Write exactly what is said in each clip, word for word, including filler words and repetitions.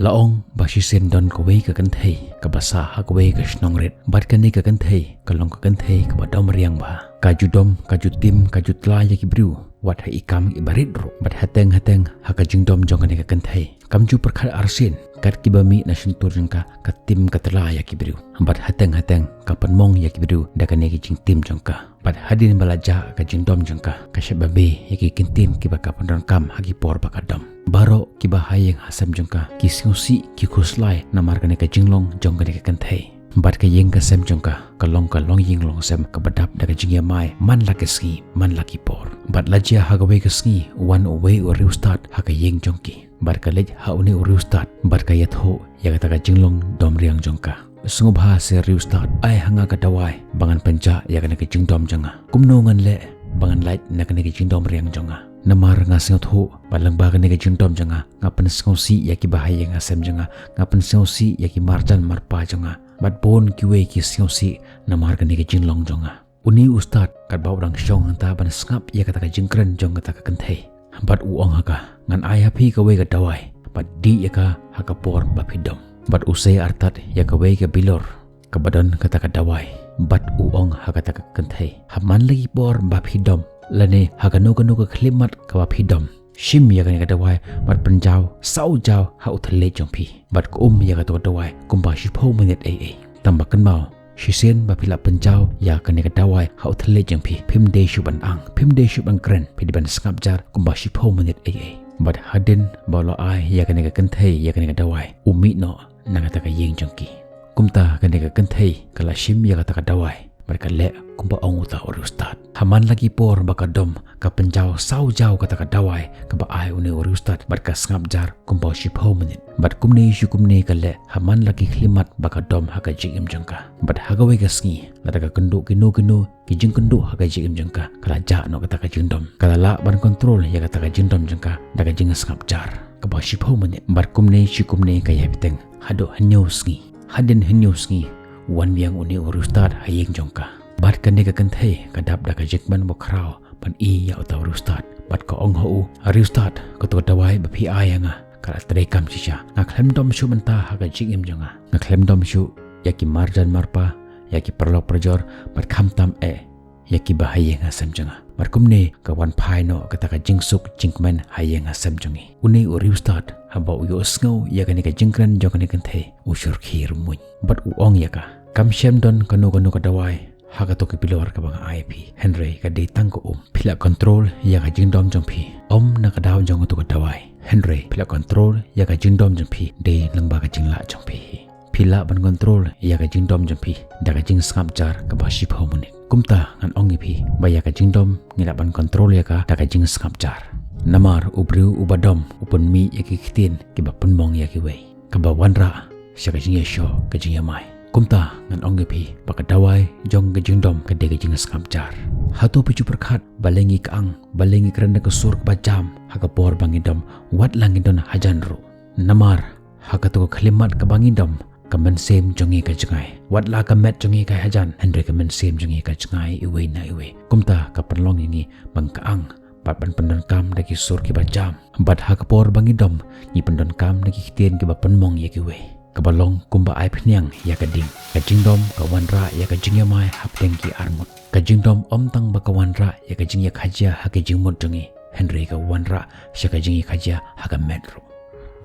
La ong ba shisien don kawei ka kynthei kaba sah ha kawei ka shnong rit, bad kane ka kynthei ka long ka kynthei kaba dom riang bha. Ka ju dom, ka ju tim, ka ju tla ïa ki briew wat ha i kam iba rit ruh. Bad hateng hateng ha ka jingdom jong kane ka kynthei, kam ju pyrkhat arsien, kat kiba mih na shyntur jong ka, ka tim ka tla ïa ki briew. Bad hateng hateng ka pynmong ïa ki briew da kane ka jingtim jong ka. Bad hadien ba la jah ka jingdom jong ka, ka shah babe ïa ki ktien kiba ka pyndonkam ha ki por ba ka dom. Baroh kiba ha ïing ha sem jong ka ki sngewsih, ki khuslai namar kane ka jinglong jong kane ka kynthei. Bad ka ïing ka sem jong ka ka long ka longïing longsem kaba dap da ka jingïamai man la ki sngi man la ki por. Bad la jia ha kawei ka sngi, wan uwei u riewstad ha ka ïing jong ki. Bad ka leit ha une u riewstad bad ka ïathuh ïa kata ka jinglong dom riang jong ka. Sngewbha se riewstad, ai ha nga ka dawai ba ngan pynjah ïa kane ka jingdom jong nga. Kumno ngan leh ba ngan lait na kane ka jingdom riang jong nga? Namar nga sngewthuh ba lyngba kane ka jingdom jong nga, nga pynsngewsih ïa kiba ha ïing ha sem jong nga, nga pynsngewsih ïa ki marjan marpa jong nga, bad bun kiwei ki sngewsih namar kane ka jinglong jong nga. Une u stad katba u dang shong hangta ban sngap ïa kata ka jingkren jong kata ka kynthei, bad u ong ha ka, ngan ai ha phi kawei ka dawai, bad dih ïa ka ha ka por ba phi dom. Bad u sei artat ïa kawei ka bilor kaba don kata ka dawai, bad u ong ha kata ka kynthei, ha man la ki por ba phi dom, lane ha kano kano ka khyllipmat kaba phi dom, shim ïa kane ka dawai bad pynjaw saw jaw ha u thylliej jong phi, bad kum ïa kato ka dawai kumba shiphew minit ei ei. Tang ba kynmaw, shisien ba phi la pynjaw ïa kane ka dawai ha u thylliej jong phi, phim dei shuh ban ang, phim dei shuh ban kren, phi dei ban sngap jar kumba shiphew minit ei ei. Bad hadien ba u la ai ïa kane ka kynthei ïa kane ka dawai, u mih noh na kata ka ïing jong ki. Kumta kane ka kynthei ka la shim ïa kata ka dawai bad ka leh kumba ong uta u riewstad. Ha man la ki por ba ka dom, ka pynjaw saw jaw kata ka dawai kaba ai une u riewstad bad ka sngap jar kumba shiphew minit. Bad kumne shi kumne ka leh ha man la ki khyllipmat ba ka dom ha ka jingim jong ka. Bad ha kawei ka sngi, lada ka kynduh kino kino ki jingkynduh ha ka jingim jong ka, ka la jah noh kata ka jingdom. Ka la lah ban kontrol ïa kata ka jingdom jong ka da ka jingsngap jar kaba shiphew minit. Bad kumne shi kumne ka ïai bteng haduh hynñiew sngi. Hadien hynñiew sngi, wan biang une u riewstad ha ïing jong ka. Bad kane ka kynthei ka dap da ka jingkmen bakhraw ban ïoh ïa uta u riewstad. Bad ka ong ha u, a riewstad, kato ka dawai ba phi ai ïa nga ka la treikam shisha. Nga khlem dom shuh mynta ha ka jingim jong nga. Nga khlem dom shuh ïa ki marjan marpa, ïa ki paralok parajor, bad khamtam eh ïa kiba ha ïing ha sem jong nga. Bad kumne ka wan phai noh kata ka jingsuk jingkmen ha ïing ha sem jong ngi. Une u riewstad, haba u ïohsngew ïa kane ka jingkren jong kane ka kynthei, u shyrkhei rymmuiñ. Bad u ong ïa ka, kam shym don kano kano ka dawai ha kato ka bilor kaba nga ai phi, hynrei ka dei tang ka um. Phi la kontrol ïa ka jingdom jong phi, ym na ka daw jong kato ka dawai, hynrei phi la kontrol ïa ka jingdom jong phi dei lyngba ka jinglah jong phi. Phi lah ban kontrol ïa ka jingdom jong phi da ka jingsngap jar kaba shiphew minit. Kumta ngan ong ïa phi ba ïa ka jingdom ngi lah ban kontrol ïa ka da ka jingsngap jar. Namar u briew uba dom u pynmih ïa ki ktien kiba pynmong ïa kiwei, kaba wanrah sha ka jingïashoh ka jingïamai. Kumta ngan ong ïa phi ba ka dawai jong ka jingdom ka dei ka jingsngap jar. Hato phi ju pyrkhat, balei ngi kyang, balei ngi kren da ka sur kaba jam ha ka por ba ngi dom, wat la ngi don hajan ruh? Namar ha kato ka khyllipmat kaba ngi dom, ka mynsiem jong ngi ka jngai. Wat la ka met jong ngi ka hajan, hynrei ka mynsiem jong ngi ka jngai iwei na iwei. Kumta ka pynlong ïa ngi ban kyang bad ban pyndonkam da ki sur kiba jam. Bad ha ka por ba ngi dom, ngi pyndonkam da ki ktien kiba pynmong ïa kiwei, kaba long kumba ai phniang ïa ka ding. Ka jingdom ka wanrah ïa ka jingïamai hapdeng ki arngut. Ka jingdom ym tang ba ka wanrah ïa ka jingïakajia ha ka jingmut jong ngi, hynrei ka wanrah sha ka jingïakajia ha ka met ruh.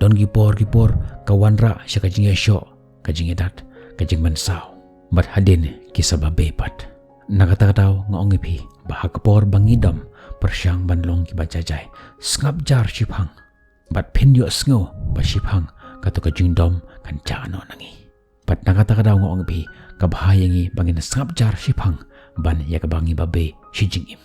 Don ki por ki por ka wanrah sha ka jingïashoh, ka jingïadat, ka jingmynsaw. Bad hadien ki sa babe pat. Na kata ka daw nga ong ïa phi ba ha ka por ba ngi dom, pyrshang ban long kiba jai jai, sngap jar shiphang. Bad phin ïohsngew ba shiphang kato ka jingdom kan jah noh na ngi. Bad na kata ka daw nga ong ïa phi, ka bha ïa ngi ba ngin sngap jar shiphang ban ïa kaba ngi babe shi jingim.